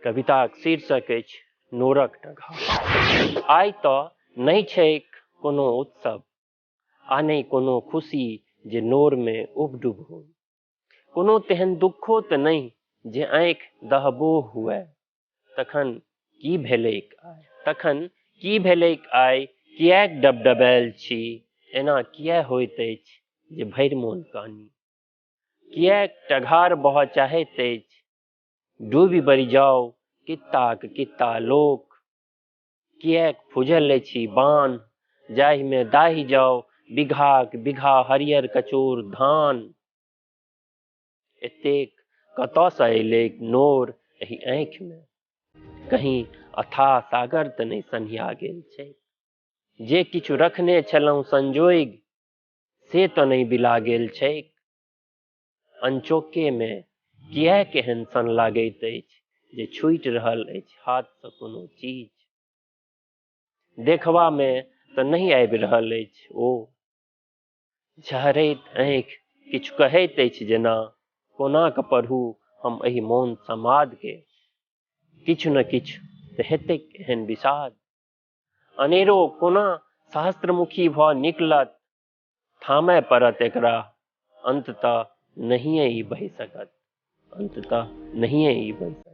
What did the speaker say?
कविताक शीर्षक अछि नोरक टघार। आइ तऽ नहि छैक कोनो उत्सव आ नहि कोनो खुशी जे नोरमे उबडुब होइ। कोनो तेहन दुःखो तऽ नहि जे आँखि दहबोह हुए। तखन की भेलैक आइ? तखन की भेलैक आइ? किएक डबडबायल छी? एना किएक होइत अछि जे भरि मोन कानी? किएक टघार बहऽ चाहैत अछि? डूबि बरि जाउ कित्ताक कित्ता लोक। किएक फूजल अछि बान्ह जाहिमे दाहि जाउ बीघाक बीघा हरियर कचोर धान। एतेक कतऽसँ अयलैक नोर एहि आँखिमे? कहीं अथाह सागर तऽ नहि सन्हिया गेल छैक? जे किछु रखने छलहुँ संजोगि से तऽ नहि बिला गेल छैक? अनचोकेमे किएक एहन सन लागैत अछि जे छूटि रहल अछि हाथसँ कोनो चीज? देखबामे तऽ नहि आबि रहल अछि ओ। झहरैत आँखि किछु कहैत अछि जेना, कोना कऽ पढ़ू हम एहि मौन समादकेँ? किछु ने किछु तऽ हेतैक एहन विषाद। अनेरो कोना सहस्त्रमुखी भऽ निकलत? थामय पड़त एकरा, अन्ततः नहिए ई बहि सकत, अन्ततः नहिए ई बहि सकत।